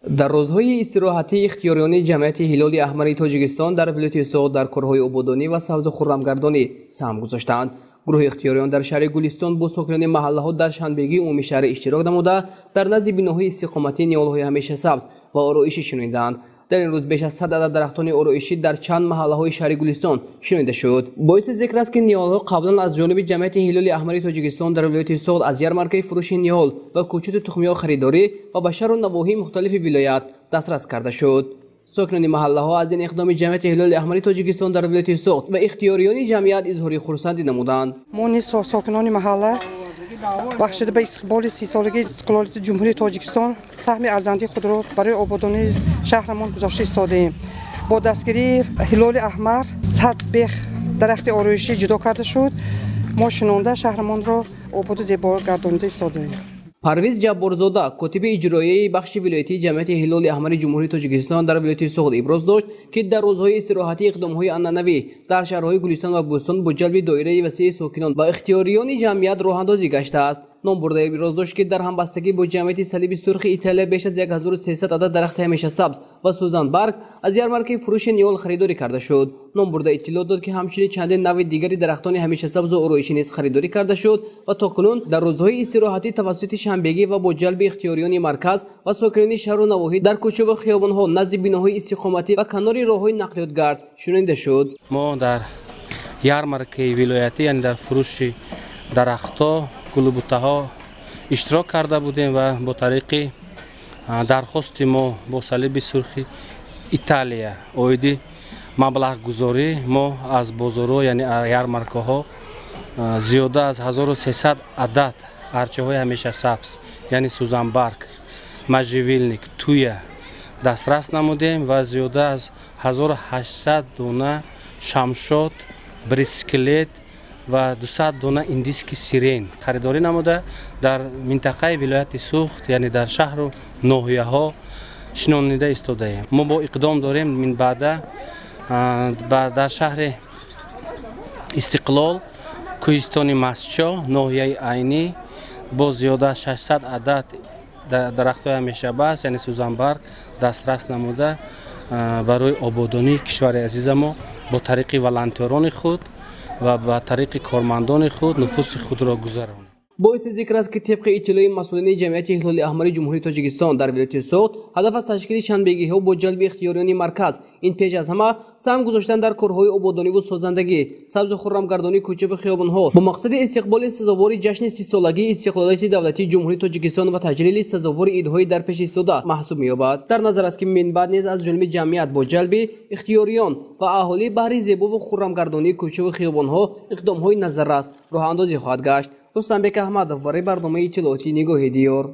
Дар рӯзҳои истироҳатӣ ихтиёриёни ҷамъияти Ҳилоли Аҳмари Тоҷикистон дар вилояти Суғд дар корҳои ободонӣ ва сабзу хуррамгардонӣ саҳм гузоштаанд. Гурӯҳи ихтиёриён дар шаҳри Гулистон бо сокинони маҳаллаҳо дар шанбегии умумии шаҳр иштирок намуда, дар назди биноҳои истиқоматӣ ниҳолҳои ҳамешасабз ва ороишӣ шинонидаанд. Дар ин рӯз беш аз 100 адад дарахтони ороишӣ дар чанд маҳаллаҳои шаҳри Гулистон шинонида шуд. Боиси зикр аст, ки ниҳолҳо қаблан аз ҷониби ҷамъияти Ҳилоли Аҳмари Тоҷикистон дар вилояти Суғд аз ярмаркаи фурӯши ниҳол ва кӯчоту тухмиҳо харидорӣ ва ба шаҳру навоҳии мухталифи вилоят дастрас карда шуд. Сокинони маҳаллаҳо аз ин иқдоми ҷамъияти Ҳилоли Аҳмари Тоҷикистон дар вилояти Суғд ва ихтиёриёни ҷамъият изҳори хурсандӣ намуданд. Мо низ, сокинони маҳалла, бахшида ба истиқболи 30-солагии истиқлолияти Ҷумҳурии Тоҷикистон, саҳми арзандаи худро барои ободонии шаҳрамон гузошта истодаем. Бо дастгирии Ҳилоли Аҳмар 100 бех дарахти ороишӣ ҷудо карда шуд. Мо шинонда, шаҳрамонро ободу зебо гардонида истодаем. Парвиз Ҷабборзода, котиби иҷроияи бахши вилоятии ҷамъияти Ҳилоли Аҳмари Ҷумҳурии Тоҷикистон дар вилояти Суғд, иброз дошт, ки дар рӯзҳои истироҳатӣ иқдомҳои анъанавӣ дар шаҳрҳои Гулистон ва Бӯстон бо ҷалби доираи васеи сокинон ва ихтиёриёни ҷамъият роҳандозӣ гаштааст. Номбурда иброз дошт, ки дар ҳамбастагӣ бо ҷамъияти Салиби Сурхи Италия беш аз 1300 адад дарахти ҳамешасабз ва сӯзанбарг аз ярмаркаи фурӯши ниҳол харидорӣ карда шуд. Номбурда иттилоъ дод, ки ҳамчунин чандин нави дигари дарахтони ҳамешасабзу ороишӣ низ харидорӣ карда шуд ва то кунун дар рӯзҳои истироҳатӣ тавассути шанбегӣ ва бо ҷалби ихтиёриёни марказ ва сокинони шаҳру навоҳӣ дар кӯчаву хиёбонҳо, назди биноҳои истиқоматӣ ва канори роҳҳои нақлиётгард шунида шуд. Мо дар ярмаркаи вилоятӣ, яъне дар фурӯши дарахтҳо, гулу бутаҳо иштирок карда будем ва бо тариқи дархости мо бо Салиби Сурхи Италия оиди маблағгузорӣ мо аз бозорҳо, яъне ярмаркаҳо, зиёда аз 1300 адад арчаҳои ҳамешасабз, яъне сӯзанбарг, можжевельник, туя дастрас намудем ва зиёда аз 1800 дона шамшод, бересклет ва 200 дона индийский сирень харидорӣ намуда, дар минтақаи вилояти Суғд, яъне дар шаҳру ноҳияҳо шинонида истодаем. Мо бо иқдом дорем минбаъда дар шаҳри Истиқлол, кӯҳистони Мастчо, ноҳияи Айнӣ бо зиёда аз 600 адад дарахтҳои ҳамешасабз, яъне сӯзанбарг, дастрас намуда, барои ободонии кишвари азизамо бо тариқи волонтёрони худ ва ба тариқи кормандони худ нуфузи худро гузаронем. Боиси зикр аст, ки тибқи иттилои масъулини ҷамъияти Ҳилоли Аҳмари Ҷумҳурии Тоҷикистон дар вилояти Суғд, ҳадаф аз ташкили шанбегиҳо бо ҷалби ихтиёриёни марказ ин пеш аз ҳама саҳм гузоштан дар корҳои ободониву созандагӣ, сабзу хуррамгардонии кӯчаву хиёбонҳо бо мақсади истиқболи сазовори ҷашни 30-солагии истиқлолияти давлатии Ҷумҳурии Тоҷикистон ва таҷлили сазовори идҳои дар пеш истода маҳсуб меёбад. Дар назар аст, ки минбаъд низ аз ҷониби ҷамъият бо ҷалби ихтиёриён ва аҳолӣ баҳри зебову хуррамгардонии кӯчаву хиёбонҳо иқдомҳои назаррас роҳандозӣ хоҳад гашт. Рустамбек Аҳмадов барои барномаи иттилоотии «Нигоҳи диёр».